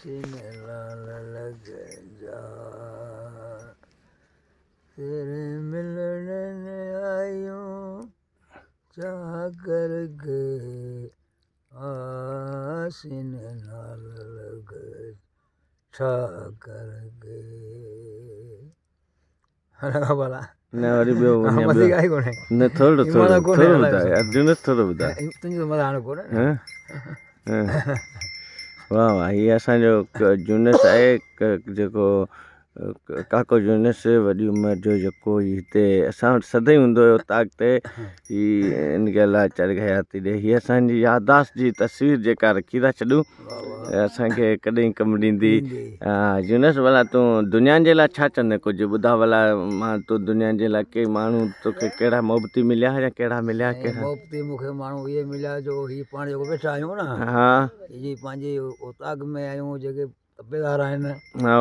سيني لال لڳ جا تيري ملڻ نه آيون چاهه ڪرڪي آ سيني لال لڳ ڇا ڪرڪي. نه وري ٻيو نه ٿورو ٿورو ٿورو ٻڌاء ارجن ٿورو ٻڌاء تنهنجو مزا هاڻي ڪونهي واهه واهه هي اسان جو جونس آهي جيڪو ڪاڪو جونس وڏي عمر جو جيڪو هي هتي اسان وٽ سدائين هوندو هيو اوطاق تي هي ان کي الله چرغ حياتي ڏي هي اسان جي ياداشت جي تصوير جيڪا رکي ٿا ڇڏون اسان کي ڪڏهن ڪم ڏيندي. يونس ڀلا تون دنيا جي لاء ڇا چوندين ڪجهه ٻڌاء ڀلا مان تو دنيا جي لاء ڪي ماڻهو توکي ڪهڙا محبتي مليا يا ڪهڙا مليا ڪهڙا محبتي مون کي ماڻهو اهي مليا جو هي پاڻ جيڪو ويٺا آهيون نه ها هي پنهنجي اوطاق ۾ آهيون جيڪي تپيدار آهن ها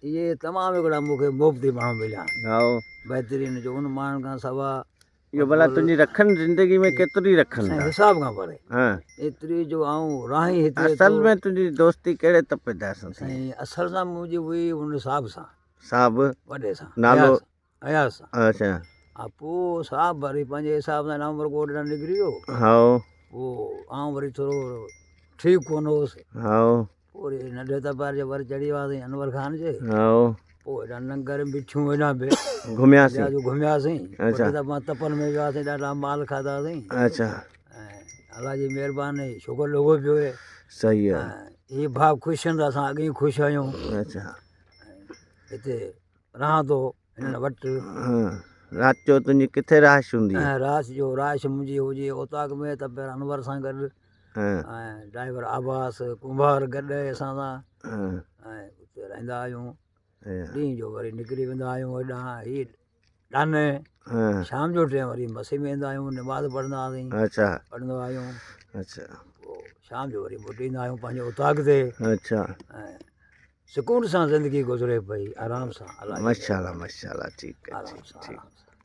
اهي تمام هڪڙا مون کي محبتي ماڻهو مليا ها بهترين جو ان ماڻهن کان سوا اهو ڀلا تنهنجي رکن زندگي ۾ ڪيتري رکن ٿا؟ حساب کان پري. ايتري جو آئون راهين هتي اصل ۾ تنهنجي دوستي ڪهڙي تپيدار سان ٿي؟ سائين اصل سان منهنجي هئي ان صاحب سان. صاحب؟ وڏي سان. نالو؟ اياز سان. اڇا. ها پوء صاحب وري پنهنجي حساب سان نامور ڳوٺ ڏانهن نڪري ويو. هائو. پوء آئون وري ٿورو ٺيڪ ڪونه هوس. هائو. پوء وري ننڍي تپار جي ور چڙهي وياسين انور خان جي. هائو. پوء هيڏانهن ننگر مٺيون هيڏانهن به گهمياسين. گهمياسين. اڇا. ٻه ٽي دفعا تپن ۾ وياسين ڏاڍا مال کاڌاسين. اڇا. ۽ الله جي مهرباني شڪر لڳو پيو آهي. صحيح آهي. هي ڀاء خوش آهن ته اسان اڳي ئي خوش آهيون. اڇا. هتي رهان ٿو هنن وٽ. رات جو تنهنجي ڪٿي رهائش هوندي آهي؟ رات جو رهائش منهنجي هجي اوطاق ۾ ته پير انور سان گڏ. ۽ ڊرائيور عباس ڪنڀار گڏ اسان سان ۽ اتي رهندا آهيون ڏينهن جو وري نڪري ويندا آهيون هيڏانهن هي ڏانهن شام جو ٽيم وري مسجد ۾ ويندا آهيون نماز پڙهندا آهيون اڇا پڙهندا آهيون اڇا پوء شام جو وري موٽي ايندا آهيون پنهنجي اوطاق تي اڇا ۽ سڪون سان زندگي گذري پئي آرام سان ماشاءالله ماشاءالله ٺيڪ آهي آرام سان ٺيڪ آرام سان.